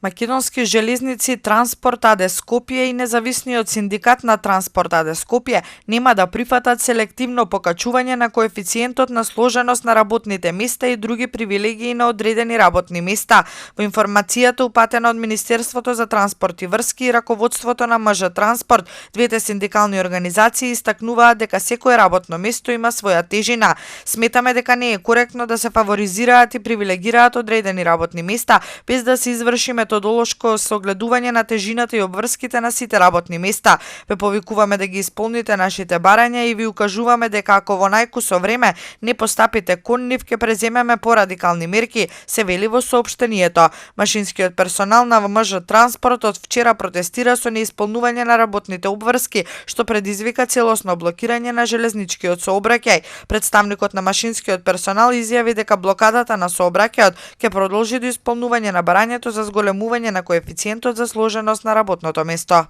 Македонски железници Транспорт АД Скопје и независниот синдикат на Транспорт АД Скопје нема да прифатат селективно покачување на коефициентот на сложеност на работните места и други привилегии на одредени работни места. Во информацијата упатена од Министерството за транспорт и врски и раководството на МЖ Транспорт, двете синдикални организации истакнуваат дека секое работно место има своја тежина. Сметаме дека не е коректно да се фаворизираат и привилегираат одредени работни места без да се изврши методолошко согледување на тежината и обврските на сите работни места. Ве повикуваме да ги исполните нашите барања и ви укажуваме дека ако во најкусо време не постапите кон нив, ќе преземеме порадикални мерки, се вели во соопштението. Машинскиот персонал на МЖ Транспорт од вчера протестира со неисполнување на работните обврски, што предизвика целосно блокирање на железничкиот сообраќај. Представникот на машинскиот персонал изјави дека блокадата на сообраќајот ќе продолжи до исполнување на барањето за зголемување на коефициентот за сложеност на работното место.